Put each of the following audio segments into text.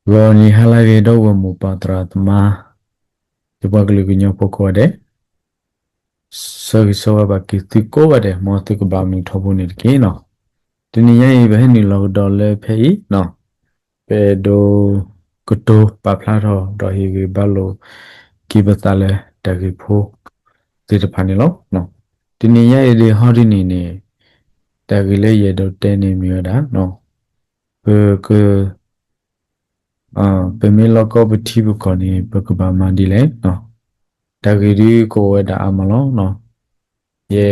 ဂီၤနံၤဟါလၢအဂ့ၤ ဒီပုၢ်ဝဲၢ်မိၢ်ပၢ်သရၣ်သမါ, ယပှၤကလုာ်ကညီဖိကိးဂၤဒဲး, ဆၢဂ့ၤဆၢဝါဘၣ်က့ၤသုကိးဂၤဒဲး မ်သုကဘၣ်မုာ်ထီဘိန့ၣ်တက့ၢ်နီၤ. တနံၤညါအံၤ ပဟဲနုာ်လီၤကဒီးလၢဖဲအံၤနီၤ, ပအဲၣ်ဒိးကတိၤပာ်ဖျါထီၣ် ဒီးဟ့ၣ်ဂံၢ်ဘါလိာ်က့ၤပသးလၢတၢ်ဂ့ၢ်ဖိသ့ၣ်တဖၣ်န့ၣ်လီၤ. တနံၤညါအံၤဒ်ဟီဒ်န့ၣ်န့ၣ်, တၢ်ဂ့ၢ်လၢယအဲၣ်ဒိးတဲန့ၣ်မ့ၢ်ဝဲဒၣ် ပက ပမ့ၢ်လီၢ်ကီၢ်ပထံပကီၢ်န့ၣ် ပကဘၣ်မၤဒ်လဲၣ်. တၢ်ဂ့ၢ်ဒ်ကိးဝဲဒၣ်အါမးလီၤ. ယဲ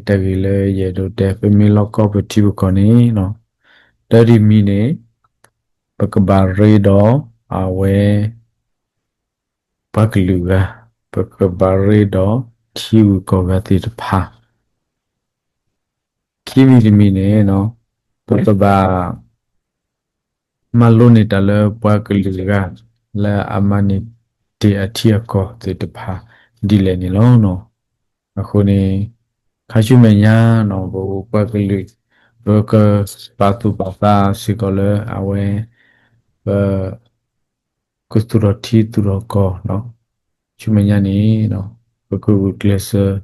တၢ်ဂ့ၢ်လၢယအဲၣ်ဒိးတဲ ပမ့ၢ်လီၢ်ကီၢ်ပထံပကီၢ်န့ၣ်, တၢ်တမံၤန့ၣ် ပကဘၣ်ရ့ဒီးအဝဲ ပှၤကလုာ်ဂၤ, ပကဘၣ်ရ့ဒီးထံဂုၤကီၢ်ဂၤသ့ၣ်တဖၣ် ခံမံၤတမံၤန့ၣ်, ပကဘၣ် မၤလိန့ၢ်တၢ်လၢပှၤကလုာ်ဂၤ လၢအမၤန့ၢ်တ့ၢ်အထံအကီၢ်သ့ၣ်တဖၣ်ဒ်လဲၣ်န့ၣ်လီၤ. အဃိန့ၣ် ခါဆူမဲာ်ညါန့ၣ် ပအိၣ်ပှၤကလုာ် ပကပာ်သူၣ်ပာ်သးစ့ၢ်ကီးလၢအဝဲ ပ ကသူၣ်ထီၣ်ထံသူၣ်ထီၣ်ကီၢ်, ဆူမဲာ်ညါန့ၣ် ပကဂုာ်ကျဲးစၢး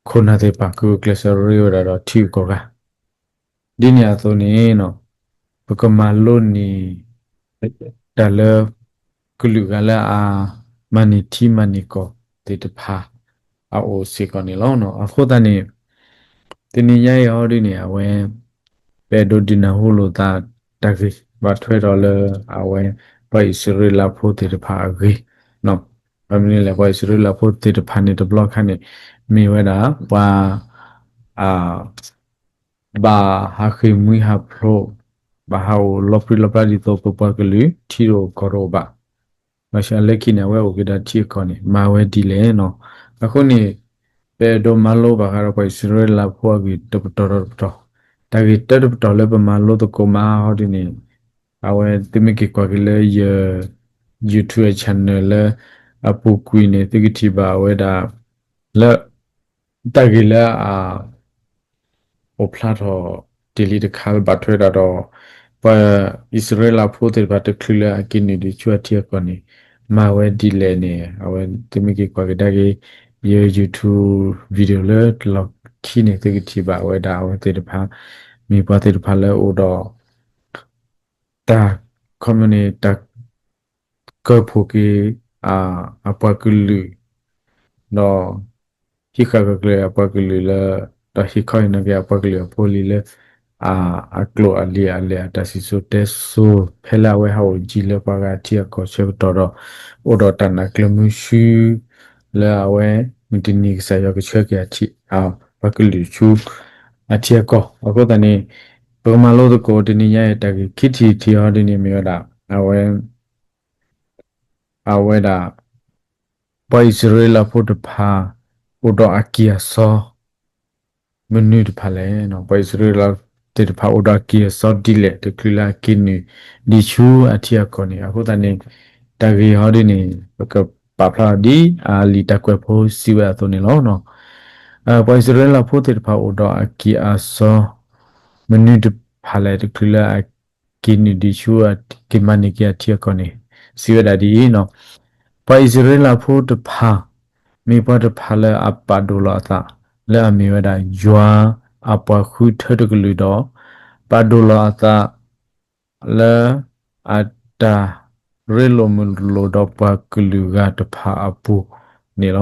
ခိၣ်နၢ်သ့ၣ်တဖၣ် ကဂုာ်ကျဲးစၢးရ့ဝဲဒၣ်ဒီးထံဂုၤကီၢ်ဂၤ, ဒ်န့ၣ်အသိးန့ၣ် ပကမၤလိန့ၢ် တၢ်လၢ ကလုာ်ဂၤလၢအမၤန့ၢ်ထံမၤန့ၢ်ကီၢ်သ့ၣ်တဖၣ် အအိၣ်စ့ၢ်ကီးန့ၣ်လီၤ. အဃိသတးန့ၣ် တနံၤညါအံၤဟီဒ်န့ၣ် အဝဲ ပအဲၣ်ဒိးဒုးနၢ်ဟူလိာ်သးတၢ်ဂ့ၢ် ဘၣ်ထွဲဒီးလၢအဝဲ ပှၤအံၣ်စရ့လးဖိသ့ၣ်တဖၣ်အဂ့ၢ်, ဘၣ်မနုၤလဲၣ် ပှၤအံၣ်စရ့လးဖိသ့ၣ်တဖၣ်န့ၣ် တဘျီခါန့ၣ် မ့ၢ်ဝဲဒၣ် ပှၤ ဘၣ်ဟးဃ့ၢ်မှံဟးဖျိး, ဘၣ်ဟးအိၣ်လီၤပြံလီၤပြါဒ်သိး ပပှၤကလုာ် ထံတအိၣ်ကီၢ်တအိၣ်ဘၣ်. ဘၣ်ဆၣ်လၢခံန့ၣ် အဝဲအိၣ်က့ၤဒီးထံအကီၢ်န့ၣ် မၤဝဲဒ်လဲၣ်နီၤ. အဃိန့ၣ် ပအဲၣ်ဒိးမၤလိဘၣ်ဃးဒီးပှၤအံၣ်စရ့လးဖိအဂ့ၢ်တပတီၢ်ဒီးတပတီၢ်, တၢ်ဂ့ၢ်တၢတပတီၢ်လၢပမၤလိသကိးမးဟီဒ်န့ၣ် အဝဲသုမ့ၢ်က့ၤကွၢ်က့ၤလၢယ YouTube channel လၢအပူၤကွံာ်န့ၣ် သုကထံၣ်ဘၣ်ဝဲဒၣ် လၢ တၢ်ဂ့ၢ်လၢအ အိၣ်ဖျါထီၣ်တ့ၢ်လံတခါလၢဘၣ်ထွဲဒၣ်ဒီး ပှၤအံၣ်စရ့လးဖိသ့ၣ်တဖၣ်တချုးလၢအက့ၤနုာ်ဒံးဆူအထံအကီၢ်န့ၣ် မၤဝဲဒ်လဲၣ်န့ၣ် အဝဲသုမ့ၢ်က့ၤကွၢ်ကဒါက့ၤ ယ YouTube video လၢတလီၢ်ခံန့ၣ် သုကထံၣ်ဘၣ်ဝဲဒၣ် အဝဲသ့ၣ်တဖၣ် မ့ၢ်ပှၤသ့ၣ်တဖၣ်လၢအိၣ်ဒီး တၢ် ခီမ့ၢ်န့ၣ် တၢ် ကၢၢ်ဖှိၣ်က့ၤ အပှၤကလုာ် ဒီး ဟံးဃာ်ကကျၢၤအပှၤကလုာ်လၢ ဒီးဟ့ၣ်ခီဟ့ၣ်နီၤက့ၤအပှၤကလုာ်အဖိအလံၤလၢ အကျိာ်အလံာ်အလဲၢ်အတၢ်စံၣ်စိၤတဲစိၤ ဖဲလၢအဝဲဟးအိၣ်ယံၤလၢပှၤဂၤအထံအကီၢ်ဆၢကတီၢ်ဒီး အိၣ်ဒီးတၢ်နာ်ကျၢၤမုဆူ လၢအဝဲ မုၢ်တနံၤကစၢ်ယွၤကဆှၢက့ၤ ပှၤကလုာ်ဆူအထံအကီၢ်. အဃိသတးန့ၣ် ပကမၤလိသကိးတနံၤညါအံၤ တၢ်ဂ့ၢ်ခံထံၣ်တထံၣ်ဟီဒ်န့ၣ်မ့ၢ်ဝဲဒၣ် အဝဲ အဝဲဒၣ် ပှၤအံၣ်စရ့လးဖိတဖၣ် အိၣ်ဒီးအကံၢ်အစီ မနုၤတဖၣ်လဲၣ်. ပှၤအံၣ်စရ့လးသ့ၣ်တဖၣ် အိၣ်ဒီးအကံၢ်အစီဒ်လဲၣ် တချုးလၢအက့ၤနုာ် ဒံးဆူအထံအကီၢ်န့ၣ်. အဃိသတးန့ၣ် တၢ်ဂ့ၢ်ဟီဒ်န့ၣ် ပကပာ်ဖျါအီၤဒ်အလံာ်တၢ်ကွဲးဖိစံးဝဲအသိးန့ၣ်လီၤ. ပှၤအံၣ်စရ့လးဖိသ့ၣ်တဖၣ် အိၣ်ဒီးအကံၢ်အစီ မနုၤတဖၣ်လဲၣ် တချုးလၢအက့ၤနုာ်ဒံးဆူ က့ၤမၤန့ၢ်က့ၤအထံအကီၢ်န့ၣ် စံးဝဲဒၣ်ဒ်အံၤ, ပှၤအံၣ်စရ့လးဖိတဖၣ် မ့ၢ်ပှၤတဖၣ်လၢအပာ်ဒိၣ်လီၤအသး လၢအမ့ၢ်ဝဲဒၣ် ယွၤအပှၤဃုထၢတကလုာ်ဒီး ပာ်ဒိၣ်လီၤအသး လၢအတၢ်ရ့လိာ်မုာ်လိာ်ဒီးပှၤကလုာ်ဂၤတဖၣ်အပူၤန့ၣ်လီ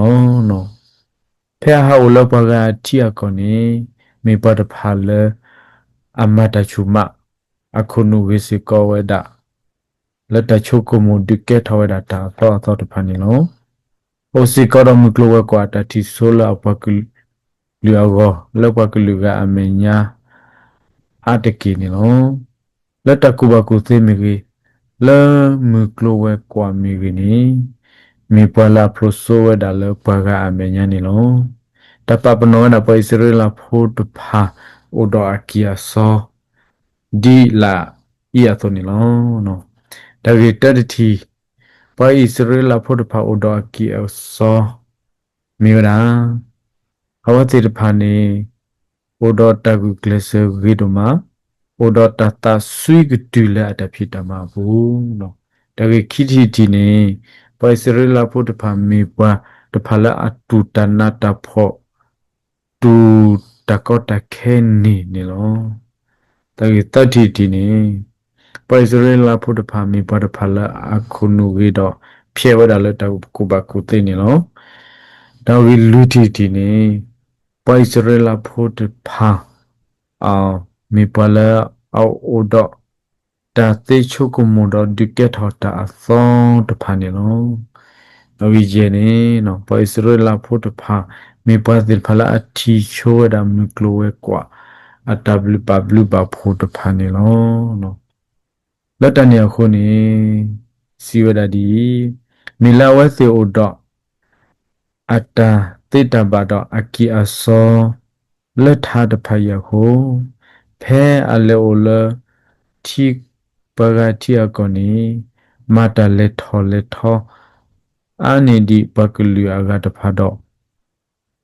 ၤ. ဖဲအဟးအိၣ်လၢပှၤဂၤအထံအကီၢ်န့ၣ် မ့ၢ်ပှၤတဖၣ်လၢ အမၤတၢ်ဆူၣ်မး အခိၣ်နူာ်ဂ့ၤစ့ၢ်ကီးဝဲဒၣ် လၢတၢ်ဆိကမိၣ်ဒုးကဲထီၣ်ဝဲဒၣ်တၢ်အသီအသီတဖၣ်န့ၣ်လီၤ. အိၣ်စ့ၢ်ကီးဒီးမုၢ်ကျိၤဝဲၤကွာ်အတၢ်ထံၣ်ဆိလၢအပှၤကလုာ်အဂီၢ် လၢပှၤကလုာ်ဂၤအမဲာ်ညါ အါတက့ၢ်န့ၣ်လီၤ. လၢတၢ်ကူၣ်ဘၣ်ကူၣ်သ့မ့ၢ်ဂ့ၤ, လၢမုၢ်ကျိၤဝဲၤကွာ်မ့ၢ်ဂ့ၤန့ၣ် မ့ၢ်ပှၤလၢအဖျိးစိဝဲဒၣ်လၢပှၤဂၤအမဲာ်ညါန့ၣ်လီၤ. တၢ်ပာ်ပနီၣ်ဝဲဒၣ်ပှၤအံၣ်စရ့လးဖိတဖၣ် အိၣ်ဒီးအကံၢ်အစီ ဒ်လာ်အံၤအသိးန့ၣ်လီၤ. တၢ်ဂ့ၢ်တၢတထံၣ်, ပှၤအံၣ်စရ့လးဖိတဖၣ်အိၣ်ဒီးအကံၢ်အစီ မ့ၢ်ဝဲဒၣ် အဝဲသ့ၣ်တဖၣ်န့ၣ် အိၣ်ဒီးတၢ်ဂုာ်ကျဲးစၢးဂ့ၤဒိၣ်မး, အိၣ်ဒီးတၢ်သးစွံကတုၤလၢအတၢ်ဖံးတၢ်မၤအပူၤလီၤ. တၢ်ဂ့ၢ်ခံထံၣ်တထံၣ်န့ၣ်, ပှၤအံၣ်စရ့လးဖိတဖၣ်မ့ၢ်ပှၤတဖၣ်လၢအတူၢ်တၢ်နးတၢ်ဖှီၣ် တူၢ်တၢ်ကီတၢ်ခဲန့ၣ်န့ၣ်လီၤ. တၢ်ဂ့ၢ်သၢထံၣ်တထံၣ်န့ၣ်, ပှၤအံၣ်စရ့လးဖိတဖၣ်မ့ၢ်ပှၤတဖၣ်လၢအခိၣ်နူာ်ဂ့ၤဒီး ဖျဲးဝဲဒၣ်လၢတၢ်ကူၣ်ဘၣ်ကူၣ်သ့န့ၣ်လီၤ. တၢ်ဂ့ၢ်လွံၢ်ထံၣ်တထံၣ်န့ၣ်, ပှၤအံၣ်စရ့လးဖိတဖၣ် မ့ၢ်ပှၤလၢအအိၣ်ဒီး တၢ်သ့ဆိကမိၣ်ဒီးဒုးကဲထီၣ်တၢ်အသီတဖၣ်န့ၣ်လီၤ. တၢ်ဂ့ၢ်ယဲၢ်န့ၣ်, ပှၤအံၣ်စရ့လးဖိတဖၣ် မ့ၢ်ပှၤသ့ၣ်တဖၣ်လၢအထံၣ်ဆိဝဲဒၣ်မုၢ်ကျိၤဝဲၤကွာ် အတၢ်ဘျုးဘၣ်ဘျုးဘၣ်ဖှိၣ်တဖၣ်န့ၣ်လီၤ. လၢတၢ်န့ၣ်အဃိန့ၣ်, စံးဝဲဒၣ်ဒ်အံၤ, မ့ၢ်လၢအဝဲသ့ၣ်အိၣ်ဒီး အတၢ်သ့တၢ်ဘၣ်ဒီးအကံၢ်အစီ လၢထါတဖၣ်အံၤအဃိ, ဖဲအလဲၤအိၣ်လၢ ထံပှၤဂၤထံအကီၢ်န့ၣ်, မၤတၢ်လဲၤထီၣ်လဲၤထီ အါန့ၢ်ဒံးပှၤကလုာ်အဂၤတဖၣ်ဒီး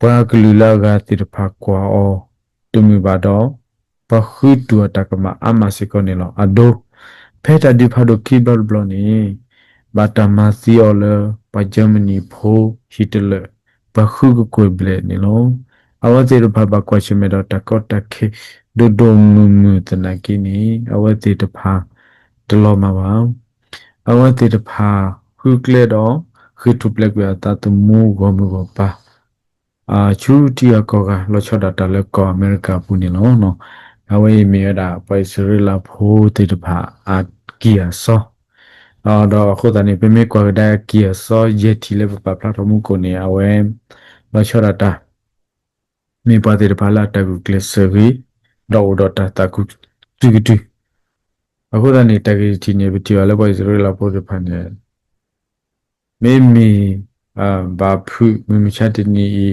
ပှၤကလုာ်လၢအဂၤသ့ၣ်တဖၣ်ကွၢ်အီၤတမုာ်ဘၣ်ဒီး, ပှၤဃုတူၢ်အီၤတၢ်ကမၣ်အါမးစ့ၢ်ကီးန့ၣ်လီၤ. အဒိ, ဖဲတၢ်ဒုးဖးဒိၣ်ခံဘျီတဘျီန့ၣ်, ဘၣ်တၢ်မၤသံအီၤလၢ ပှၤကၠၢမနံၤဖိ ဟံၣ်တလၢာ် ပှၤဃုကကွဲၢ်ဘျဲၣ်န့ၣ်လီၤ. အဝဲသ့ၣ်တဖၣ်ဘၣ်ကွၢ်ဆၢၣ်မဲာ်ဒီးတၢ်ကီတၢ်ခဲ ဒိၣ်ဒိၣ်မုၢ်မုၢ်သနာ်က့န့ၣ်, အဝဲသ့ၣ်တဖၣ်တလီၤမၢ်ဘၣ်. အဝဲသ့ၣ်တဖၣ်ဃုကျဲဒီး ဃ့ၢ်ထူၣ်ပျဲးကွံာ်အသးသမူဂီၢ်မုၢ်ဂီၢ်ပၤ ဆူထံဂၤကီၢ်ဂၤ လီၤဆီဒၣ်တၢ်လၢကီၢ်အမဲရကၤအပူၤန့ၣ်လီၤ. အဝဲအံၤမ့ၢ်ဝဲဒၣ် ပှၤအံၣ်စရ့လးဖိသ့ၣ်တဖၣ်အကံၢ်အစီ, ဒီးအဃိသတးန့ၣ် ပမ့ၢ်ကွၢ်ကဒါအကံၢ်အစီယဲၢ်ထံၣ်လၢပပာ်ဖျါထီၣ်မူခိၣ်န့ၣ် အဝဲ လီၤဆီဒၣ်တၢ် မ့ၢ်ပှၤသ့ၣ်တဖၣ်လၢအတၢ်ဂုာ်ကျဲးစၢးဂ့ၤ, ဒီးအိၣ်ဒီးတၢ်သးခုစုကတုၤ. အဃိသတးန့ၣ် တၢ်ဂ့ၢ်တထံၣ်န့ၣ် ပထံၣ်ဘၣ်လၢပှၤအံၣ်စရ့လးဖိသ့ၣ်တဖၣ်န့ၣ် မ့မ့ၢ် ဘၣ်ဖုးမုၢ်မဆါတနံၤ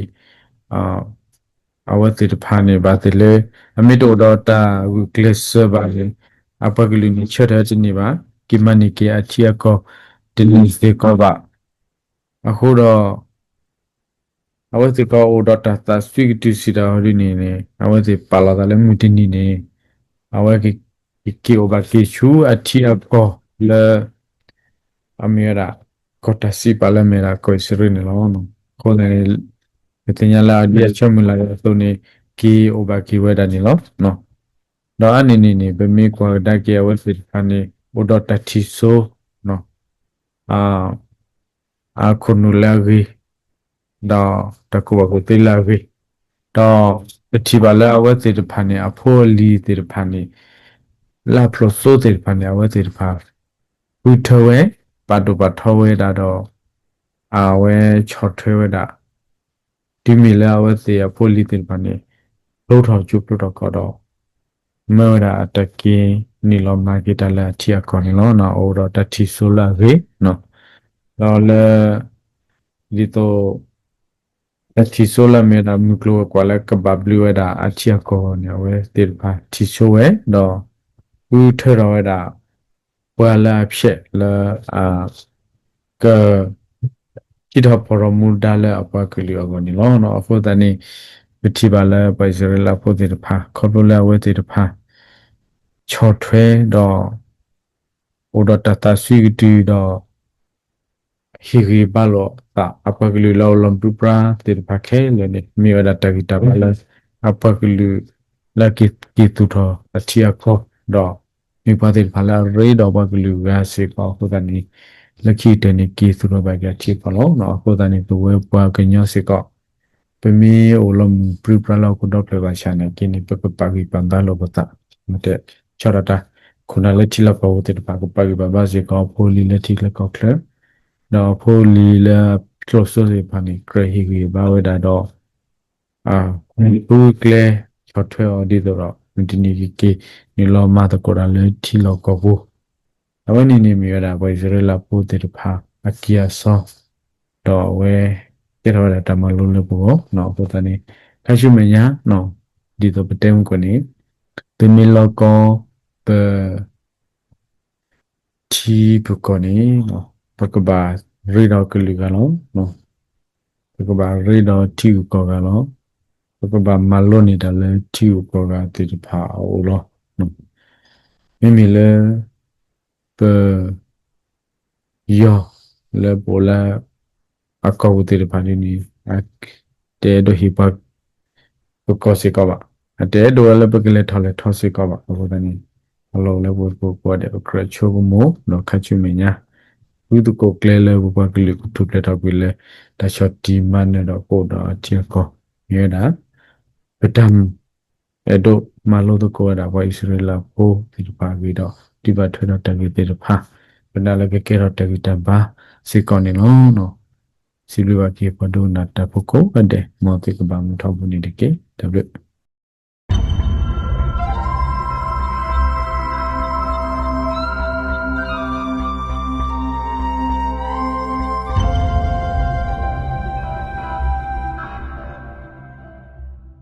အံၤ အဝဲသ့ၣ်တဖၣ်န့ၣ် ဘၣ်သ့ၣ်လၢ အမ့ၢ်တအိၣ်ဒီးတၢ်ဂုာ်ကျဲးစၢးဘၣ်န့ၣ် အပှၤကလုာ်န့ၣ် ဆၢထၢၣ်တန့ၢ်ဘၣ်, က့ၤမၤန့ၢ်က့ၤအထံအကီၢ်တန့ၢ်စ့ၢ်ကီးဘၣ်. အဃိဒီး အဝဲသ့ၣ်ကအိၣ်ဒီးတၢ်သးစွံကတုၤစံးတၢ်အီၤဒ်န့ၣ်န့ၣ် အဝဲသ့ၣ်ပာ်လီၤသးလၢမုၢ်တနံၤန့ၣ် အဝဲကက့ၤအိၣ်ဘၣ်က့ၤဆူအထံအကီၢ်လၢ အမ့ၢ်ဝဲဒၣ် ကီၢ်တၢ်စံးပာ်လၢအမ့ၢ်ဝဲဒၣ်ကီၢ်အံၣ်စရ့လးန့ၣ်လီၤ. အဃိသတးန့ၣ် ပသ့ၣ်ညါလၢအဒ်အဆၢမုၢ်လၢ်အသိးန့ၣ် က့ၤအိၣ်ဘၣ်က့ၤဝဲဒၣ်န့ၣ်လီၤ. ဒီးအါန့ၢ်န့ၣ်န့ၣ် ပမ့ၢ်ကွၢ်ကဒါက့ၤအဝဲသ့ၣ်တဖၣ်န့ၣ် အိၣ်ဒီးတၢ်ထံၣ်စိ အခိၣ်နူာ်လၢအဂ့ၤ, ဒီးတၢ်ကူၣ်ဘၣ်ကူၣ်သ့လၢအဂ့ၤ, ဒီးပထံၣ်ဘၣ်လၢအဝဲသ့ၣ်တဖၣ်န့ၣ် အဖိအလံၤသ့ၣ်တဖၣ်န့ၣ် လၢအဖျိၣ်စိသ့ၣ်တဖၣ်န့ၣ် အဝဲသ့ၣ်တဖၣ် ဃုထၢဝဲ, ပာ်ဒိၣ်ပာ်ထီဝဲဒၣ်ဒီး အဝဲဆီၣ်ထွဲဝဲဒၣ် တုၤမ့ၢ်လၢအဝဲသ့ၣ်အဖိအလံၤသ့ၣ်တဖၣ်န့ၣ် ဖျိထီၣ်ကၠိဖျိထီၣ်ကီၢ်ဒီး မၢဝဲဒၣ်အတၢ်က့ၤနုာ်လီၤမၤက့ၤတၢ်လၢအထံအကီၢ်န့ၣ်လီၤ. အိၣ်ဒီးတၢ်ထံၣ်စိလၢအဂ့ၤ, ဒီးလၢ ဒ်သိး တၢ်ထံၣ်စိလၢအမ့ၢ်ဝဲဒၣ်မုၢ်ကျိၤဝဲၤကွာ်လၢကဘၣ်ဘျုးဝဲဒၣ်အထံအကီၢ်န့ၣ် အဝဲသ့ၣ်တဖၣ်ထံၣ်စိဝဲ ဒီးဃုထၢထီၣ်ဝဲဒၣ် ပှၤလၢအဖျဲးလၢ က ဟံးထီၣ်ဖီၣ်ထီၣ်မူဒါလၢအပှၤကလုာ်အဂီၢ်န့ၣ်လီၤ. အဃိသတးန့ၣ် ပထံၣ်ဘၣ်လၢပှၤအံၣ်စရ့လးဖိသ့ၣ်တဖၣ် ခီဖျိလၢအဝဲသ့ၣ်တဖၣ် ဆီၣ်ထွဲဒီး အိၣ်ဒီးတၢ်သးစွံကတုၤဒီး ဟ့ၣ်ဂံၢ်ဘါလိာ်သးအပှၤကလုာ်လၢအအိၣ်လီၤပြံပြါသ့ၣ်တဖၣ်ခဲလၢာ်န့ၣ် မ့ၢ်ဝဲဒၣ်တၢ်ဂံၢ်တၢ်ဘါလၢ အပှၤကလုာ်လၢက့ၤသူၣ်ထီၣ်အထံအကီၢ်ဒီး မ့ၢ်ပှၤသ့ၣ်တဖၣ်လၢအရ့ဒီးပှၤကလုာ်ဂၤစ့ၢ်ကီးအဃိသတးန့ၣ် လၢခံကတၢၢ်န့ၣ် က့ၤသူၣ်ထီၣ်ဘၣ်က့ၤအထံအကီၢ်လီၤ. အဃိသတးန့ၣ် ပဝဲပှၤကညီစ့ၢ်ကီး ပမ့ၢ်အိၣ်လီၤမုၢ်ပြံပြါလၢဟီၣ်ခိၣ်ဒီဖျၢၣ်ဘၣ်ဆၣ်နာ်က့န့ၣ် ပကပာ်ဂံၢ်ပာ်ဘါလိာ်ပသး မ့ၢ်တဲဆီၣ်တၢ်တၢ် ခိၣ်နၢ်လၢထံလီၢ်ကီၢ်ပူၤသ့ၣ်တဖၣ် ကပာ်ဂံၢ်ပာ်ဘါစ့ၢ်ကီး ဖိလံၤလၢထံချၢကီၢ်ချၢ ဒီးဖိလံၤလၢကျိၣ်စိသ့ၣ်တဖၣ်န့ၣ် ကြၢးဟ့ၣ်ဂံၢ်ဘါဝဲဒၣ်ဒီး ဃုကျဲဆီၣ်ထွဲအီၤဒ်သိးဒီး မုၢ်တနံၤကက့ၤနုာ်လီၤမၤသကိးတၢ်လၢထံလီၢ်ကီၢ်ပူၤ အဝဲန့ၣ်န့ၣ်မ့ၢ်ဝဲဒၣ် ပှၤအံၣ်စရ့လးဖိသ့ၣ်တဖၣ် အကံၢ်အစီ ဒီးအဝဲ ကဲထီၣ်ဝဲဒၣ်တၢ်မၤလိလၢပဂီၢ် အဃိသတးန့ၣ် ခါဆူမဲာ်ညါ ဒ်သိးပတဲမုၢ်ကီၢ်န့ၣ် ပမ့ၢ်လီၤကီ ပ ထံပကီၢ်န့ၣ် ပကဘၣ်ရ့ဒီးကလုာ်ဂၤလီၤ. ပကဘၣ်ရ့ဒီးထံဂုၤကီၢ်ဂၤလီၤ. ပကဘၣ်မၤလိန့ၢ်တၢ်လၢထံဂုၤကီၢ်ဂၤသ့ၣ်တဖၣ်အအိၣ်လီၤ. မ့မ့ၢ်လၢ ပ ယီၤလၢပအိၣ်လၢ အကီၢ်ပူၤသ့ၣ်တဖၣ်ဒ်န့ၣ် တအဲၣ်ဒိးဟ့ၣ်ပှၤ ပကီၢ်စ့ၢ်ကီးဘၣ်. အတအဲၣ်ဒိးဝဲလၢပကလဲၤထီၣ်လဲၤထီစ့ၢ်ကီးဘၣ်. အဃိသတးန့ၣ် အလီၢ်အိၣ်လၢပှၤသကိးကိးဂၤဒဲး ပကြၢးဆိကမိၣ် ဒီးခါဆူမဲာ်ညါ ဃုသကိးကျဲလၢပပှၤကလုာ်ကထူၣ်ဖျဲးထီၣ်ကွံာ်လၢ တၢ်ဆီၣ်တံၢ်မၤနၢၤဒီးကအိၣ်ဒီးအထံအကီၢ် မ့ၢ်ဝဲဒၣ် ပတၢ် အဲၣ်ဒိးမၤလိသကိးဝဲဒၣ်ပှၤအံၣ်စရ့လးဖိသ့ၣ်တဖၣ်အဂ့ၢ်ဒီး ဒုးဘၣ်ထွဲဒီးတၢ်ဂ့ၢ်သ့ၣ်တဖၣ် ပနာ်လၢကကဲထီၣ်တၢ်ဂံၢ်တၢ်ဘါစ့ၢ်ကီးန့ၣ်လီၤ. စံးဘျုးဘၣ်က့ၤပှၤဒိကနၣ်တၢ်ဖိကိးဂၤဒဲး မ်သုကဘၣ်မုာ်ထီဘိန့ၣ်တက့ၢ်. တၢ်ဘျုး